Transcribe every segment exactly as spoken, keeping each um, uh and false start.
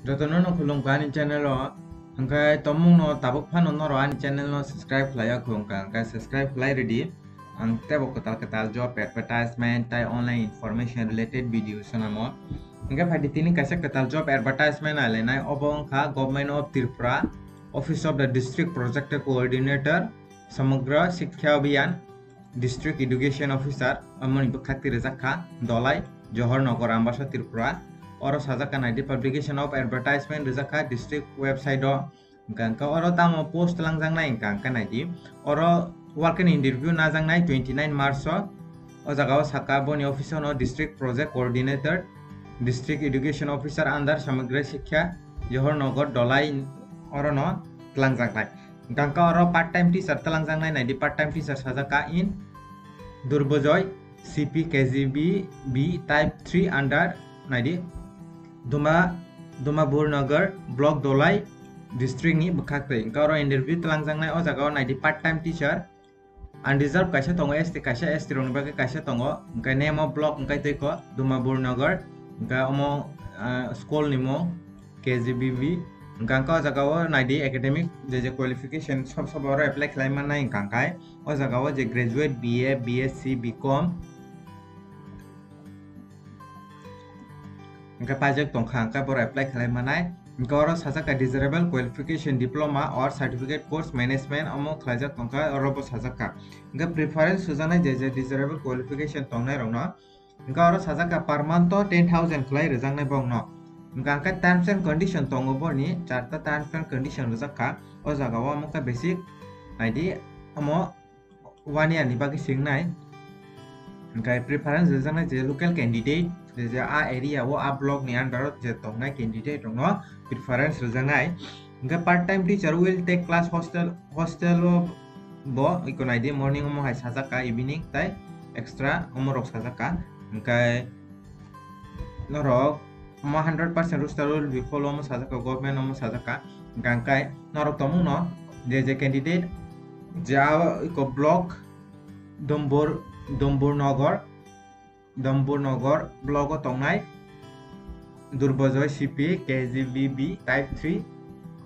Jotono no khulumkha ani channel o. Hwnkhe tomungno tabuk phano norok ani channel no subscribe khlai ya khulumkha, hwnkhe subscribe khlai rwdi. Ang teibo kwtal kwtal job advertisement tai online information related video swnamo. Hwnkhe phaidi tini kaisa kwtal job advertisement nailainai, obo wngkha Government of Tripura, Office of the District Project Coordinator, Samagra Shiksha Abhiyan, District Education Officer, amoni bwkhak twi rwjak kha Dolai, Johor Nagar, Ambasa, Tripura. Oro sajak kha naidi publication of advertisement rwjak kha district website o. Hwnkha hwnkhe oro tamo post twlangjaknai hwnkha hwnkhe naidi. Oro walk-in interview najaknai twenty nine March o. O jaga o sakha boni office o no District Project Coordinator, District Education Officer under Samagra Shiksha, Johor Nagar, Dolai oro no twlangjaknai. Hwnkha hwnkhe oro part time teacher twlangjaknai naidi, part time teacher sajak kha in Durbojoy C P K G B B type three under naidi Duma, Dumabur Nagar block Dolai district ni bwkhak twi. Hwnkhe oro interview twlangjaknai o jaga o naidi part time teacher. Unreserved kaisa tongo, S T kaisa, S T rokni bagwi kaisa tongo. Hwnkhe name o block hwnkhe tei kho Dumabur Nagar. Hwnkhe omo, ah, school ni mung K G B B. Hwnkhe ang khe o jaga o naidi academic je je qualification sob sob oro apply khlai mannai hwnkha hwnkhe o jaga o je graduate B A, B S C, B com hwnkhe paijak tongkha hwnkhe borok apply khlai mannai. Hwnkhe oro sajak kha desirable qualification diploma or certificate course management omo khlaijak tongkha oro bo sajak kha. Hwnkhe preference sujaknai je je desirable qualification tongnai rokno. Hwnkhe oro sajak kha per month o ten thousand khlai rwjaknai bokno. Hwnkha hwnkhe terms and condition tongo boni, charta terms and condition rwjak kha. O jaga o omo khe basic naidi omo one year ni bagwi swngnai. Hwnkhe preference rwjaknai je local candidate, je je a area o, a block ni under o je tongnai candidate rokno preference rwjaknai. Hwnkhe part time teacher will take class hostel, hostel o bo iko naidi morning omo hai sajak kha, evening tai extra omo rok sajak kha. Hwnkhe norok omo hundred percent roster will be follow omo sajak kha, government omo sajak kha. Hwnkhe norok tongmung no je je candidate je a iko block Dombur, Dombur Nagar, Dombur Nagar block o tongnai Durbojoy C P K G B B type three.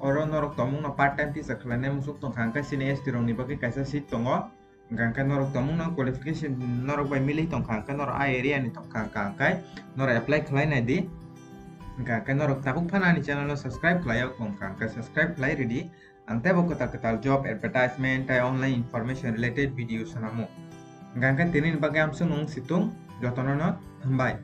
Oro norok tongmung no part time teacher khlainai muchuk tongkha, hwnkhe sini S T rokni bagwi kaisa seat tongo. Hwnkha hwnkhe norok tongmung no qualification norok bai milwi tongkha, hwnkhe norok a area ni tongkha, hwnkha hwnkhe norok apply khlai nai di. Hwnkha hwnkhe norok tabuk phano ani channel no subscribe khlai ya, hwnkha hwnkhe subscribe khlai rwdi. Ang teibo kwtal kwtal job advertisement tai online information related video swnamo. Hwnkha hwnkhe tini ni bagwi amsuk nung situng, jotono no hambai.